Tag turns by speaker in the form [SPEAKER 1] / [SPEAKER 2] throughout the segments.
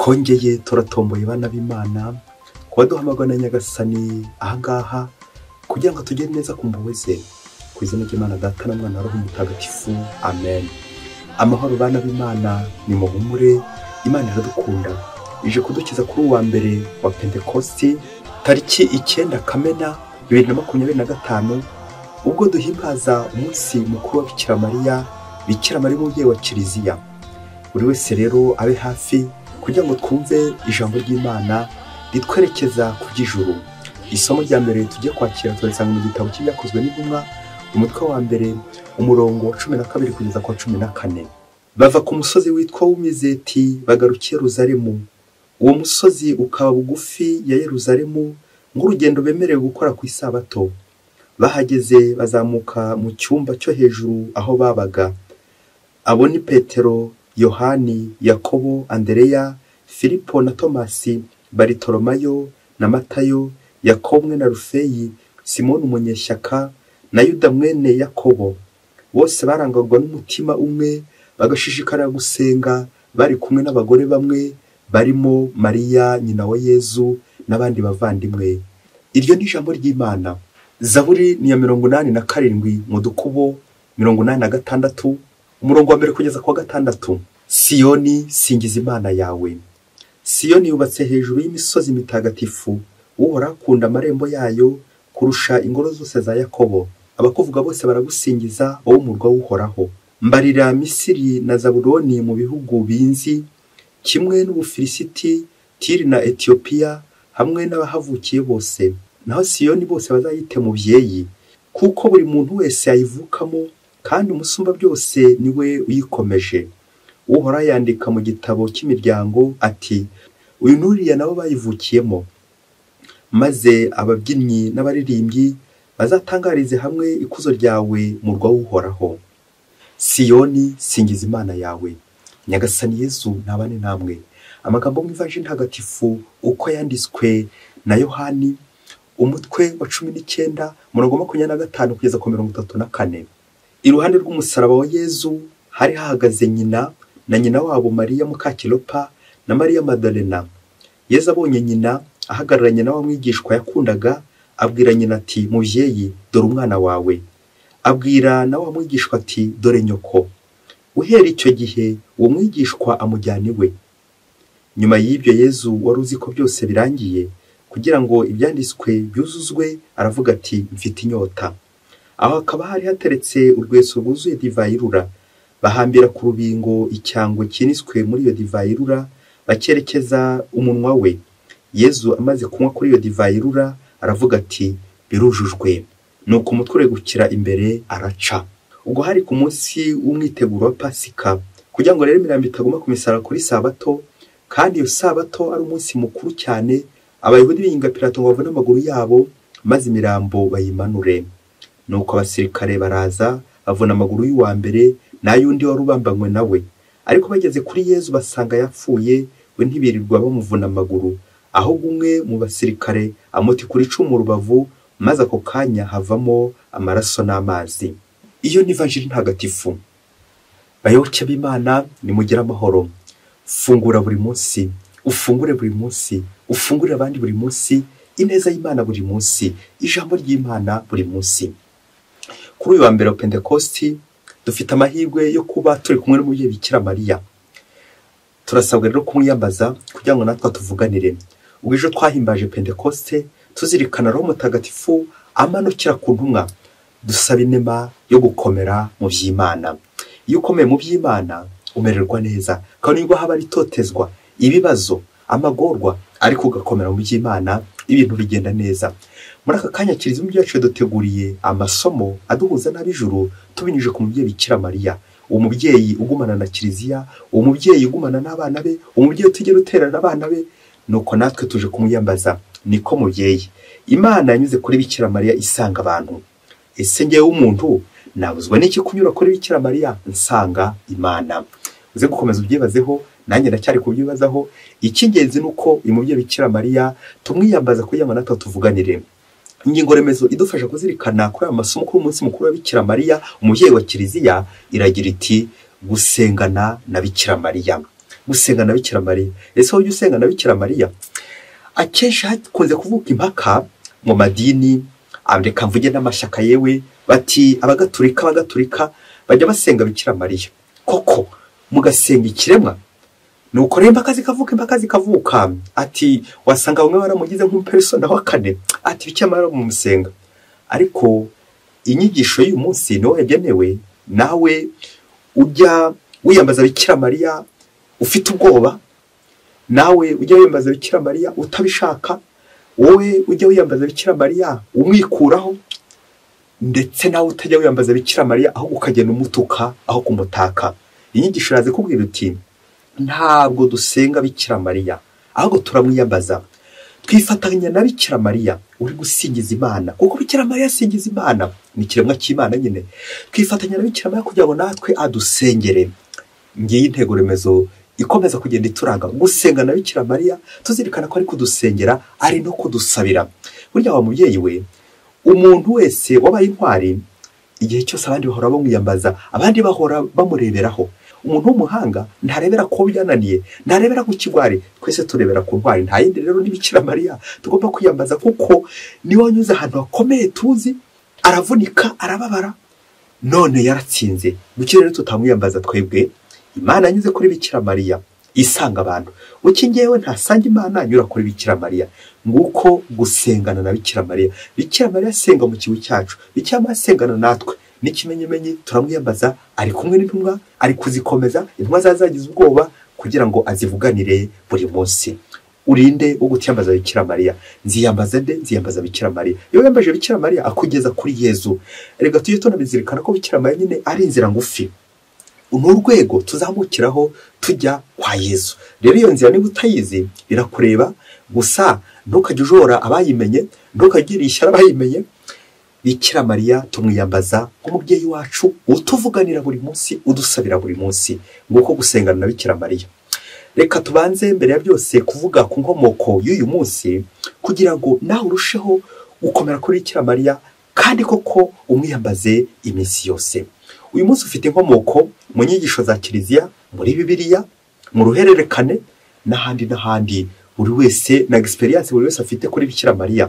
[SPEAKER 1] Twongeye turatomboye bana b'Imana kuba duhamagwa na Nyagasani ahangaha kugira ngo tugere neza ku mpuhwe ze. Ku izina ry'Imana Data na Mwana na Roho Mutagatifu, amen. Amahoro bana b'Imana, ni muhumure, Imana iradukunda. Ije kudukiza kuri uwa mbere wa Pentekosti tariki 9 Kamena 2025, ubwo duhimbaza umunsi mukuru wa Bikira Mariya, Bikira Mariya umubyeyi wa Kiliziya. Buri wese rero abe hafi kugira ngo twumve ijambo ry'Imana ritwerekeza ku by'ijuru. Isomo rya mbere tugiye kwakira turisanga mu gitabo cy'Ibyakozwe n'Intumwa, umutwe wa mbere, umurongo wa 12 kugeza ku wa 14. Bava ku musozi witwa W'Umizeti bagarukiye Yeruzalemu. Uwo musozi ukaba bugufi ya Yeruzalemu nk'urugendo bemerewe gukora ku isabato. Bahageze bazamuka mu cyumba cyo hejuru aho babaga. Abo ni Petero, Yohani, Yakobo, Andereya, Filipo na Tomasi, Baritolomayo na Matayo, Yakobo mwene Alufeyi, Simoni umunyeshyaka na Yuda mwene Yakobo. Bose barangwaga n'umutima umwe, bagashishikarira gusenga, bari kumwe n'abagore bamwe barimo Mariya nyina wa Yezu n'abandi bavandimwe. Iryo ni ijambo ry'Imana. Zaburi ni ya 87 mu dukubo 86, umurongo wa mbere kugeza ku wa 6. Siyoni, singiza Imana yawe. Siyoni yubatse hejuru y'imisozi mitagatifu. Uhoraho akunda amarembo yayo kurusha ingoro zose za Yakobo. Abakuvuga bose baragusingiza, wowe umurwa w'Uhoraho. Mbarira Misiri na Zabuloni mu bihugu binzi, kimwe n'Ubufilisiti, Tiri na Etiyopiya, hamwe n'abahavukiye bose. Naho Siyoni bose bazayite mubyeyi, kuko buri muntu wese ayivukamo, kandi umusumba byose niwe uyikomeje. Uhoraho yandika mu gitabo cy'imiryango ati: uyu n'uriya nabo bayivukiyemo. Maze ababyinnyi n'abaririmbyi bazatangarize hamwe ikuzo ryawe, murwa w'Uhoraho. Siyoni, singiza Imana yawe. Nyagasani Yezu nabane namwe. Amagambo mu Ivanjiri ntagatifu uko yanditswe na Yohani, umutwe wa 19, umurongo 25 kugeza ku 34. Iruhande rw'umusaraba wa Yezu hari hahagaze nyina na nyina wabo Mariya Mukakilopa na Mariya Madalena. Yezu abonye nyina ahagararanye na wa mwigishwa yakundaga, abwira nyina ati: mubyeyi, dore umwana wawe. Abwira na wa mwigishwa ati: dore nyoko. Uhera icyo gihe uwo mwigishwa amujyana iwe. Nyuma y'ibyo Yezu wari uzi ko byose birangiye, kugira ngo ibyanditswe byuzuzwe, aravuga ati: mfite inyota. Aho hakaba hari hateretse urweso rwuzuye divayi irura. Bahambira ku rubingo icyangwe kiniswe muri iyo divayi irura, bakerekeza umunwa we. Yezu amaze kunywa kuri iyo divayi irura, aravuga ati: birujujwe. Nuko umutwe uregukira imbere araca. Ubwo hari ku munsi w'umwiteguro wa Pasika, kugira ngo rero imirambo itaguma ku misaraba kuri sabato, kandi iyo sabato ari umunsi mukuru cyane, Abayahudi binginga Pilato ngo bavune amaguru yabo, maze imirambo bayimanure. Nuko abasirikare baraza bavuna amaguru y'uwa mbere n'ay'undi wari ubambanywe nawe. Ariko bageze kuri Yezu basanga yapfuye, we ntibirirwa bamuvuna amaguru, ahubwo umwe mu basirikare amutikura icumu mu rubavu, maze ako kanya havamo amaraso n'amazi. Iyo ni Ivanjiri ntagatifu. Bayoboke b'Imana, nimugire amahoro. Fungura buri munsi, ufungure buri munsi, ufungurire abandi buri munsi, ineza y'Imana buri munsi, ijambo ry'Imana buri munsi. Kuri uyu wa mbere wa Pentekosti dufite amahirwe yo kuba turi kumwe n'umubyeyi Bikira Mariya. Turasabwa rero kumwiyambaza kugira ngo natwe tuvuganire. Ubwo ejo twahimbaje Pentekoste tuzirikana Roho Mutagatifu amanukira ku ntumwa, dusaba inema yo gukomera mu by'Imana. Iyo ukomeye mu by'Imana umererwa neza, kandi nubwo haba ari itotezwa, ibibazo, amagorwa, ariko ugakomera mu by'Imana, ibintu bigenda neza. Muri aka kanya Kiliziya yacu yaduteguriye amasomo aduhuza n'ab'ijuru tubinyujije ku mubyeyi Bikira Mariya. Uwo mubyeyi ugumana na Kiliziya, uwo mubyeyi ugumana n'abana be, uwo mubyeyi utigera uterana abana be, nuko natwe tuje kumwiyambaza. Niko mubyeyi, Imana yanyuze kuri Bikira Mariya isanga abantu. Ese ngewe w'umuntu nabuzwa n'iki kunyura kuri Bikira Mariya nsanga Imana? Uze gukomeza ubyibazeho, nanjye ndacyari kubyibazaho. Icy'ingenzi ni uko uyu mubyeyi Bikira Mariya tumwiyambaza kugira ngo natwe tuvuganire. Ingingo remezo idufasha kuzirikana kuri aya masomo kuri umunsi mukuru wa Bikira Mariya umubyeyi wa Kiliziya iragira iti: gusengana na Bikira Mariya. Gusenga na Bikira Mariya. Ese wowe usenga na Bikira Mariya? Akenshi hakunze kuvuka impaka mu madini, reka mvuge n'amashyaka yewe, bati abagatulika bajya basenga Bikira Mariya. Koko mugasenga ikiremwa? Nuko rero impaka zikavuka, ati wasanga bamwe baramugize nk'umupersona wa kane, ati Bikira Mariya mumusenga. Ariko inyigisho y'uyu munsi niwo yagenewe nawe ujya wiyambaza Bikira Mariya ufite ubwoba, nawe ujya wiyambaza Bikira Mariya utabishaka, wowe ujya wiyambaza Bikira Mariya umwikuraho, ndetse nawe utajya wiyambaza Bikira Mariya aho ukagenda umutuka aho kumutaka. Inyigisho iraza ikubwira uti ntabwo dusenga Bikira Mariya, ahubwo turamwiyambaza. Twifatanya na Bikira Mariya uri gusingiza Imana, kuko Bikira Mariya asingiza Imana, ni ikiremwa cy'Imana nyine. Twifatanya na Bikira Mariya kugira ngo natwe adusengere. Ngiyi intego remezo ikomeza kugenda ituranga, gusenga na Bikira Mariya tuzirikana ko ari kudusengera, ari no kudusabira. Burya wa mubyeyi we, umuntu wese wabaye intwari igihe cyose abandi bahora bamwiyambaza, abandi bahora bamureberaho. Umuntu w'umuhanga ntarebera ko byananiye, ntarebera ku kigwari, twese turebera ku ntwari. Nta yindi rero ni Bikira Mariya tugomba kwiyambaza, kuko niwe wanyuze ahantu hakomeye tuzi, aravunika, arababara, none yaratsinze. Buki rero tutamwiyambaza twebwe? Imana yanyuze kuri Bikira Mariya isanga abantu. Buki ngewe ntasanga Imana anyura kuri Bikira Mariya. Nguko gusengana na Bikira Mariya. Bikira Mariya asenga mu kigo cyacu, Bikira Mariya asengana natwe. N'ikimenyimenyi turamwiyambaza, ari kumwe n'intumwa, ari kuzikomeza, intumwa zazagize ubwoba kugira ngo azivuganire buri munsi. Urinde wo gutiyambaza Bikira Mariya. Nziyambaza nde? Nziyambaza Bikira Mariya. Iyo wiyambaje Bikira Mariya akugeza kuri Yezu. Erega tujye tunabizirikana ko Bikira Mariya nyine ari inzira ngufi, ni urwego tuzamukiraho tujya kwa Yezu. Rero iyo nzira niba utayizi birakureba, gusa ntukajye ujora abayimenye, ntukagire ishyari abayimenye. Bikira Mariya tumwiyambaza nk'umubyeyi wacu utuvuganira buri munsi, udusabira buri munsi. Nguko gusengana na Bikira Mariya. Reka tubanze mbere ya byose kuvuga ku nkomoko y'uyu munsi, kugira ngo nawe urusheho gukomera kuri Bikira Mariya kandi koko umwiyambaze iminsi yose. Uyu munsi ufite inkomoko mu nyigisho za Kiliziya, muri Bibiliya, mu ruhererekane n'ahandi n'ahandi, buri wese na experience buri wese afite kuri Bikira Mariya.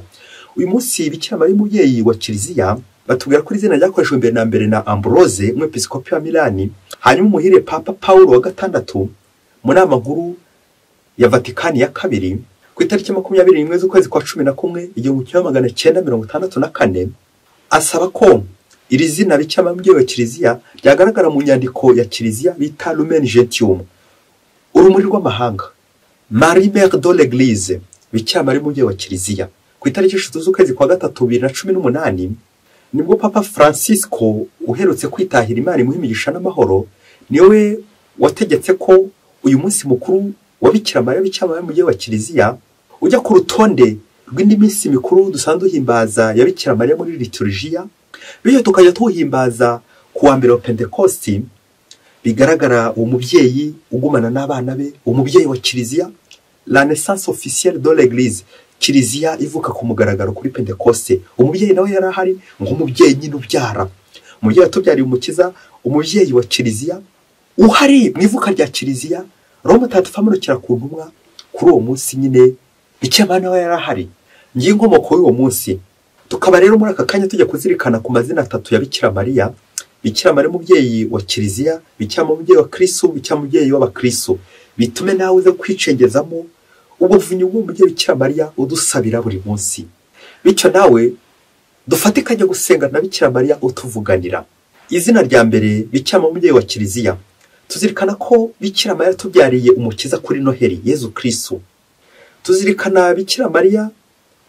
[SPEAKER 1] Uyu munsi Bikira Mariya umubyeyi wa Kiliziya batubwira ko izina ryakoreshejwe mbere na mbere na Ambrose, umwepiskopi wa Milani, hanyuma umuhire Papa Paulo wa gatandatu mu nama nkuru ya Vatikani ya kabiri ku itariki 21 z'ukwezi kwa 11 1964, asaba ko iri zina Bikira Mariya umubyeyi wa Kiliziya ryagaragara mu nyandiko ya Kiliziya bita Lumen Gentium, urumuri rw'amahanga, Marie Mère de l'Église, Bikira Mariya umubyeyi wa Kiliziya. Ku itariki 3 z'ukwezi kwa 3 2018 nibwo Papa Francisco uherutse kwitahira Imana imuha imigisha n'amahoro, niwe wategetse ko uyu munsi mukuru wa Bikira Mariya umubyeyi wa Kiliziya ujya ku rutonde rw'indi minsi mikuru dusanzwe duhimbaza ya Bikira Mariya muri liturujia, bityo tukajya tuwuhimbaza ku wa mbere wa Pentekosti. Bigaragara uwo mubyeyi ugumana n'abana be, umubyeyi wa Kiliziya, la naissance officielle de l'Église, Kiliziya ivuka ku mugaragaro kuri Pentekoste. Umubyeyi nawe yari ahari nk'umubyeyi nyine ubyara, umubyeyi watubyariye umukiza, umubyeyi wa Kiliziya uhari mu ivuka rya Kiliziya. Roho Mutagatifu amanukira ku ntumwa kuri uwo munsi nyine, Bikira Mariya nawe yari ahari. Ngiye inkomoko y'uwo munsi. Tukaba rero muri aka kanya tujya kuzirikana ku mazina atatu ya Bikira Mariya: Bikira Mariya umubyeyi wa Kiliziya, Bikira Mariya umubyeyi wa Kristo, Bikira umubyeyi w'Abakristo. Bitume nawe uze kwicengezamo ubuvunyi bw'umubyeyi Bikira Mariya udusabira buri munsi. Bityo nawe dufatikanye gusenga na Bikira Mariya utuvuganira. Izina rya mbere, Bikira Mariya umubyeyi wa Kiliziya. Tuzirikana ko Bikira Mariya tubyariye umukiza kuri Noheli, Yezu Kristo. Tuzirikana Bikira Mariya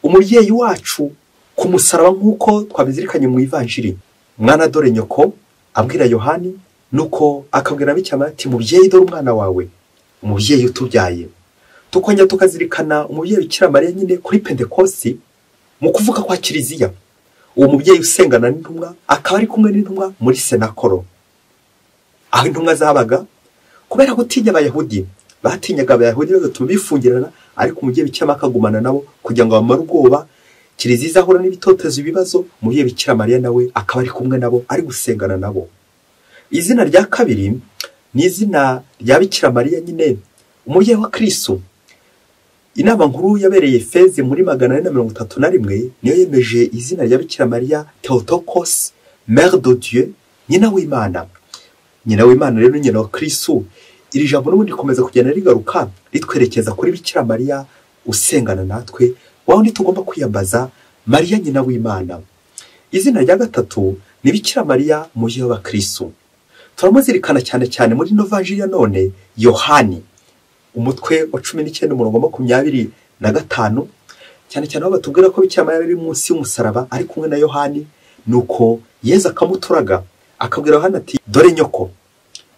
[SPEAKER 1] umubyeyi wacu ku musaraba nk'uko twabizirikanye mu Ivanjiri. Mwana dore nyoko, abwira Yohani, nuko akabwira Bikira Mariya ati mubyeyi dore umwana wawe, umubyeyi utubyaye. Tukongera tukazirikana umubyeyi Bikira Mariya nyine kuri Pentekosti mu kuvuka kwa Kiliziya. Uwo mubyeyi usengana n'intumwa akaba ari kumwe n'intumwa muri Senakoro, aho intumwa zabaga. Kubera gutinya Abayahudi, batinyaga Abayahudi bagatuma bifungirana, ariko umubyeyi Bikira Mariya akagumana nabo kugira ngo bamare ubwoba. Kiliziya izahura n'ibitotezo, ibibazo, umubyeyi Bikira Mariya nawe akaba ari kumwe nabo, ari gusengana nabo. Izina rya kabiri ni izina rya Bikira Mariya nyine umubyeyi wa Kristo. Inama nkuru yabereye Efeze muri 431 niyo yemeje izina rya Bikira Mariya Theotokos, Mère de Dieu, nyina w'Imana. Nyina w'Imana rero nyina wa Kristo. Iri jambo n'ubundi rikomeza kugenda rigaruka ritwerekeza kuri Bikira Mariya usengana natwe, wa wundi tugomba kwiyambaza, Mariya nyina w'Imana. Izina rya gatatu ni Bikira Mariya umubyeyi w'Abakristo. Turamuzirikana cyane cyane muri Evanjili ya none, Yohani umutwe wa 19 umurongo 25, cyane cyane aho batubwira ko Bikira Mariya ari munsi y'umusaraba ari kumwe na Yohani, nuko Yezu akamuturaga akabwira Yohani ati dore nyoko,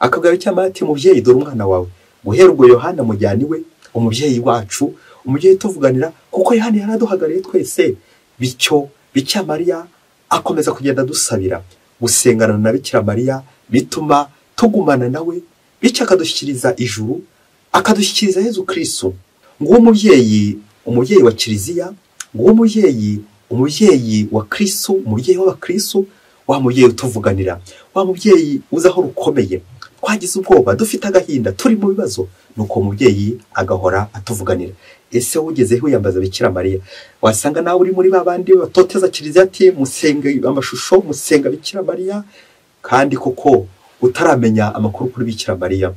[SPEAKER 1] akabwira Bikira Mariya ati mubyeyi dore umwana wawe. Guhera ubwo Yohana amujyana iwe, umubyeyi wacu, umubyeyi tuvuganira, kuko Yohani yaraduhagarariye twese. Bityo Bikira Mariya akomeza kugenda dusabira. Gusengana na Bikira Mariya bituma tugumana nawe, bityo akadushyikiriza ijuru, akadushyikiriza Yezu Kristo. Nguwo umubyeyi, umubyeyi wa Kiliziya, nguwo umubyeyi, umubyeyi wa Kristo, umubyeyi w'Abakristo, wa mubyeyi utuvuganira, wa mubyeyi uzi aho rukomeye, twagize ubwoba, dufite agahinda, turi mu bibazo, nuko umubyeyi agahora atuvuganira. Ese ugezeho wiyambaza Bikira Mariya, wasanga nawe uri muri babandi batoteza Kiliziya ati musenge amashusho, musenga Bikira Mariya, kandi koko utaramenya amakuru kuri Bikira Mariya.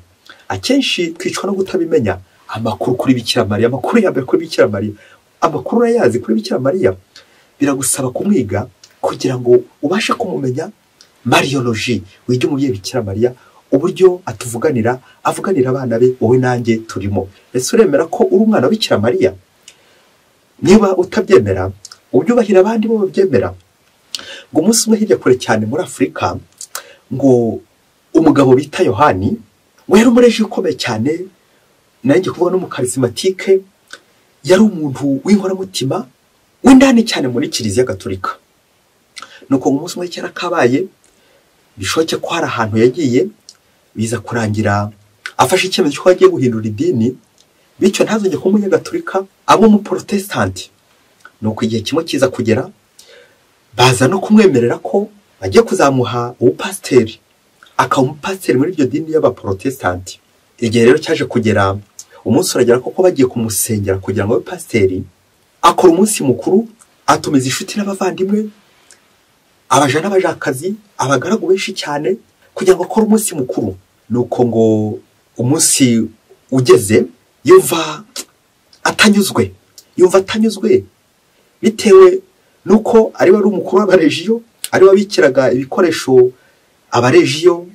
[SPEAKER 1] Akenshi twicwa no kutabimenya amakuru kuri Bikira Mariya, amakuru ya mbere kuri Bikira Mariya, amakuru urayazi kuri Bikira Mariya. Biragusaba kumwiga kugira ngo ubashe kumumenya. Mariologie, wige umubyeyi Bikira Mariya uburyo atuvuganira, avuganira abana be, wowe nanjye turimo. Ese uremera ko uri umwana wa Bikira Mariya? Niba utabyemera, ubyubahira abandi bo babyemera. Ngo umunsi umwe hirya kure cyane muri Afurika, ngo umugabo bita Yohani, we yari umureji ukomeye cyane, nanjye kuvuga n'umukarismatike, yari umuntu w'inkoramutima w'indani cyane muri Kiliziya Gatolika. Nuko umunsi umwe cyara kabaye, bishoke ko hari ahantu yagiye, biza kurangira afashe icyemezo cyo agiye guhindura idini, bityo ntazongere kuba umunyagatolika, abe umuprotestanti. Nuko igihe kimwe kiza kugera, baza no kumwemerera ko bagiye kuzamuha ubupasiteri, akaba umupasiteri muri iryo dini y'abaprotestanti. Igihe rero cyaje kugera, umunsi uragera koko bagiye kumusengera kugira ngo abe pasiteri. Akora umunsi mukuru, atumiza inshuti n'abavandimwe, abaja n'abajakazi, abagaragu benshi cyane, kugira ngo akore umunsi mukuru. Nuko ngo umunsi ugeze, yumva atanyuzwe, yumva atanyuzwe bitewe nuko ari wari umukuru w'abarejiyo, ari wabikiraga ibikoresho abarejiyo,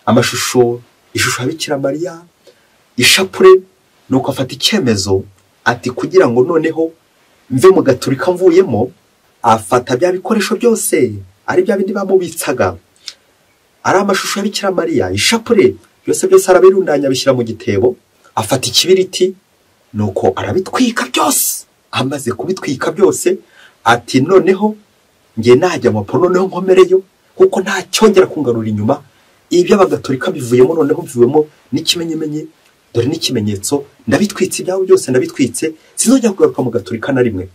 [SPEAKER 1] amashusho, ishusho ya Bikira Mariya, ishapure. Nuko afata icyemezo ati kugira ngo noneho mve mu Gatolika mvuyemo, afata bya bikoresho byose ari bya bindi bamubitsaga, ari amashusho ya Bikira Mariya, ishapure, byose byose arabirundanya abishyira mu gitebo, afata ikibiriti, nuko arabitwika byose. Amaze kubitwika byose ati noneho ngiye najya mu noneho nkomereyo, kuko nta cyongera kungarura inyuma, ibyo abagatolika bivuyemo, noneho mvuyemo n'ikimenyemenye, dore n'ikimenyetso, ndabitwitse ibyabo byose, ndabitwitse, sinzongera kugaruka mu Gatolika na rimwe,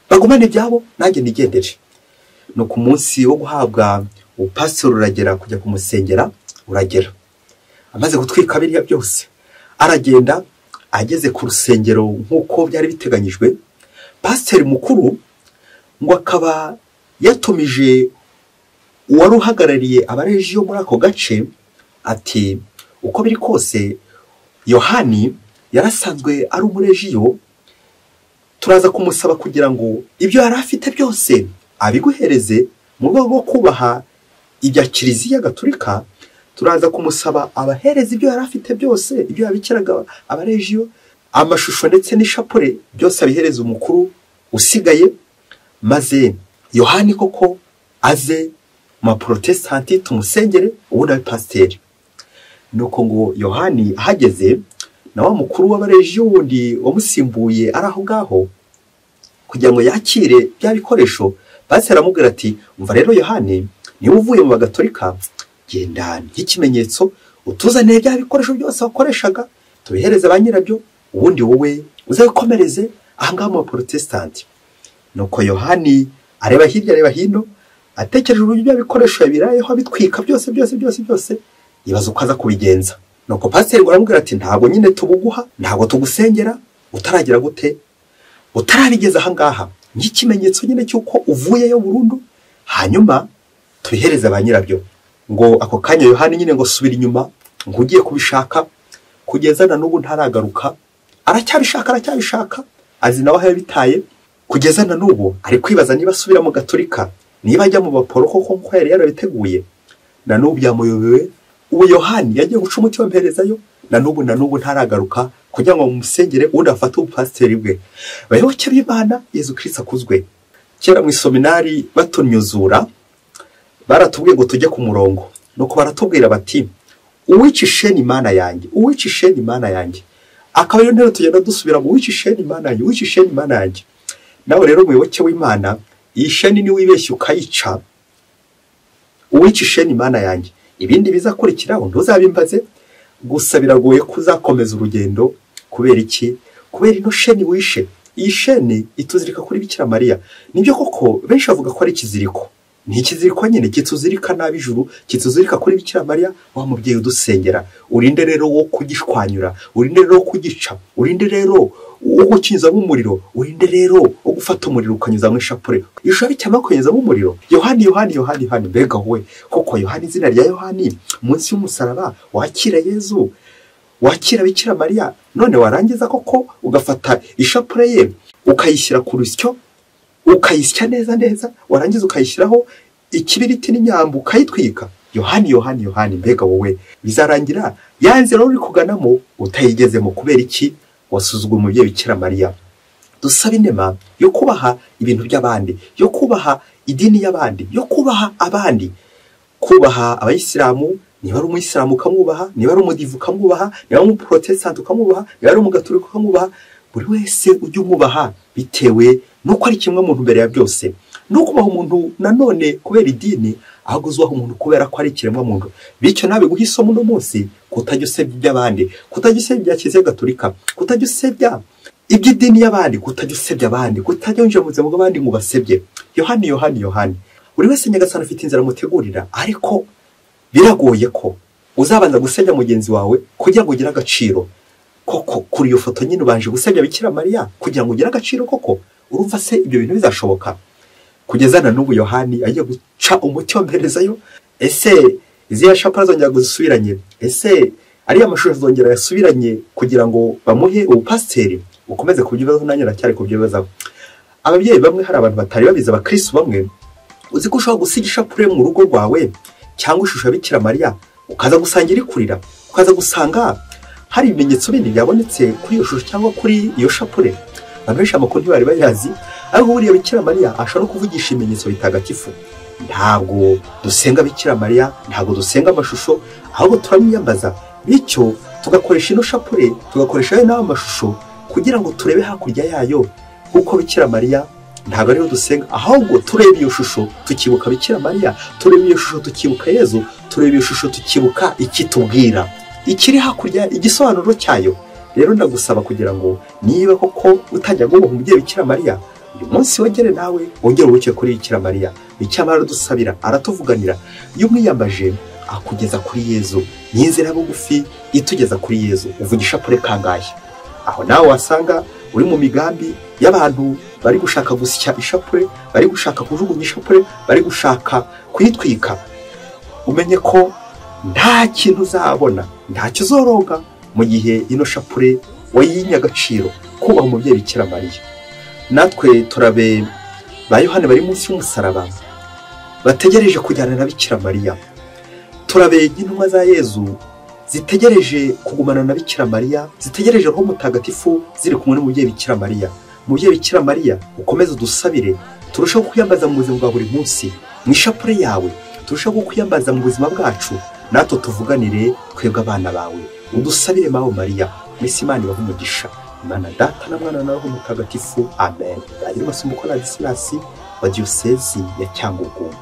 [SPEAKER 1] bagumane ibyabo nanjye nigendere. Nuko umunsi wo guhabwa ubupasiteri uragera, kujya kumusengera uragera. Amaze gutwika biriya byose, aragenda ageze ku rusengero nk'uko byari biteganyijwe. Pasiteri mukuru ngo akaba yatumije uwari uhagarariye abarejiyo muri ako gace, ati uko biri kose Yohani yarasanzwe ari umurejiyo, turaza kumusaba kugira ngo ibyo yari afite byose abiguhereze mu rwego rwo kubaha ibya Kiliziya Gatolika. Turaza kumusaba abahereza ibyo yari afite byose, ibyo yabikiraga abarejiyo, amashusho ndetse n'ishapure, byose abihereza umukuru usigaye, maze Yohani koko aze mu baprotestanti tumusengere, ubundi abe pasiteri. Nuko ngo Yohani ahageze, na wa mukuru w'abarejiyo wundi wamusimbuye ari aho ngaho kugira ngo yakire bya bikoresho, pasiteri aramubwira ati umva rero Yohani, niba uvuye mu bagatolika, genda nk'ikimenyetso utuzaniye bya bikoresho byose wakoreshaga, tubihereze ba nyirabyo, ubundi wowe uzabikomereze aha ngaha mu baprotestanti. Nuko Yohani areba hirya areba hino, atekereje uburyo bya bikoresho yabirayeho abitwika byose byose byose byose, yibaza uko aza kubigenza. Nuko pasiteri aramubwira ati ntabwo nyine tubuguha, ntabwo tugusengera utaragira gute, utarabigeza aha ngaha nk'ikimenyetso nyine cy'uko uvuyeyo burundu, hanyuma tubihereze ba nyirabyo. Ngo ako kanya Yohani nyine ngo subira inyuma, ngo ugiye kubishaka, kugeza na n'ubu ntaragaruka, aracyabishaka, azi nawe aho yabitaye. Kugeza na n'ubu ari kwibaza niba asubira mu Gaturika, niba ajya mu Baporo koko nkuko yari yarabiteguye. Na n'ubu byamuyobewe. Ubu Yohani yagiye guca umuti wamperezayo, na n'ubu ntaragaruka kugira ngo mumusengere undi afate ubupasiteri bwe. Bayoboke b'Imana, Yezu Kristo akuzwe. Kera mu iseminari batunyuzura baratubwiye ngo tujye ku murongo, nuko baratubwira bati uwica isheni Imana yanjye, uwica isheni Imana yanjye. Akaba rero ntero tugenda dusubira mu uwica isheni Imana yanjye, uwica isheni Imana yanjye. Nawe rero muyoboke w'Imana, iyi sheni ni wibeshye ukayica, uwica isheni Imana yanjye, ibindi bizakurikiraho ntuzabimbaze. Gusa biragoye kuzakomeza urugendo. Kubera iki? Kubera ino sheni wishe. Iyi sheni ituzirika kuri Bikira Mariya. Nibyo koko benshi bavuga ko ari ikiziriko. Ni ikiziriko nyine kituzirika nabi ijuru, kituzirika kuri Bikira Mariya wa mubyeyi udusengera. Urinde rero wo kugishwanyura, urinde rero kugica, urinde rero wo gukinyuzamo umuriro, urinde rero wo gufata umuriro ukanyuzamo ishapure. Ishusho cyangwa kunyuzamo umuriro. Yohani, Yohani, Yohani, Yohani, mbega wowe koko Yohani, izina rya Yohani munsi y'umusaraba wakira Yezu, wakira Bikira Mariya, none warangiza koko ugafata ishapure ye ukayishyira ku rusyo, ukayisya neza neza, warangiza ukayishyiraho ikibiriti n'inyambo ukayitwika. Yohani, Yohani, Yohani, mbega wowe, bizarangira ya nzira uri kuganamo utayigezemo. Kubera iki? Wasuzugura umubyeyi Bikira Mariya. Dusaba inema yo kubaha ibintu by'abandi, yo kubaha idini y'abandi, yo kubaha abandi, kubaha abayisilamu. Niba ari umuyisilamu ukamwubaha, niba ari umudivu ukamwubaha, niba ari umuprotestant ukamwubaha, niba ari umugaturika ukamwubaha. Buri wese ujye umwubaha bitewe nuko ari kimwe muntu mbere ya byose. No kubaha umuntu nanone kubera idini, ahubwo uzubaha umuntu kubera ko ari ikiremwa muntu. Bityo nawe guha isomo uno munsi kutajya usebya iby'abandi, kutajya usebya ibya Kiliziya Gatolika, kutajya usebya iby'idini y'abandi, kutajya usebya abandi, kutajya winjira mu buzima bw'abandi ngo basebye. Yohani, Yohani, Yohani. Buri wese Nyagasani afite inzira amutegurira, ariko biragoye ko uzabanza gusebya mugenzi wawe kugira ngo ugire agaciro. Koko kuri iyo foto nyine ubanje gusebya Bikira Mariya kugira ngo ugire agaciro koko? Urumva se ibyo bintu bizashoboka? Kugeza na n'ubu Yohani agiye guca umuti wamperezayo. Ese iziya shapura azongera gusubiranye? Ese ariya mashusho azongera yasubiranye kugira ngo bamuhe ubupasiteri? Ukomeze kubyibazaho, nanjye ndacyari kubyibazaho. Ababyeyi bamwe, hari abantu batari babizi, abakristo bamwe, uzi ko ushobora gusiga ishapure mu rugo rwawe cyangwa ishusho ya Bikira Mariya, ukaza gusanga iri kurira, ukaza gusanga hari ibimenyetso bindi byabonetse kuri iyo shusho cyangwa kuri iyo shapure. Abantu benshi amakuru ntibari bayazi, ariko buriya Bikira Mariya ashobora no kuvugisha ibimenyetso bitagatifu. Ntabwo dusenga Bikira Mariya, ntabwo dusenga amashusho, ahubwo turamwiyambaza. Bityo tugakoresha ino shapure, tugakoresha ayo n'ayo mashusho kugira ngo turebe hakurya yayo, kuko Bikira Mariya ntabwo ariyo dusenga, ahubwo tureba iyo shusho tukibuka Bikira Mariya, tureba iyo shusho tukibuka Yezu, tureba iyo shusho tukibuka ikitubwira, ikiri hakurya, igisobanuro cyayo. Rero ndagusaba kugira ngo niba koko utajya guha umubyeyi Bikira Mariya, uyu munsi wongere nawe wongere ubuke kuri Bikira Mariya. Bikira Mariya aradusabira, aratuvuganira. Iyo umwiyambaje akugeza kuri Yezu. Ni inzira bugufi itugeza kuri Yezu. Uvuga ishapure kangahe? Aho nawe wasanga uri mu migambi y'abantu bari gushaka gusya ishapure, bari gushaka kujugunya ishapure, bari gushaka kuyitwika. Umenye ko nta kintu uzabona, ntacyo uzoroga mu gihe ino shapure wayinye agaciro. Kubaha umubyeyi Bikira Mariya. Natwe turabe ba Yohani bari munsi y'umusaraba bategereje kujyana na Bikira Mariya. Turabe intumwa za Yezu zitegereje kugumana na Bikira Mariya, zitegereje Roho Mutagatifu, ziri kumwe n'umubyeyi Bikira Mariya. Umubyeyi Bikira Mariya, ukomeze udusabire turusheho kwiyambaza mu buzima bwa buri munsi, mu ishapure yawe turusheho kwiyambaza mu buzima bwacu, natwe tuvuganire twebwe abana bawe. Udusabire mawe Mariya. Mwese Imana ibahe umugisha. Imana Data na Mwana na Roho Mutagatifu. Amen. Padiri Masumbuko Ladislas wa Diyosezi ya Cyangugu.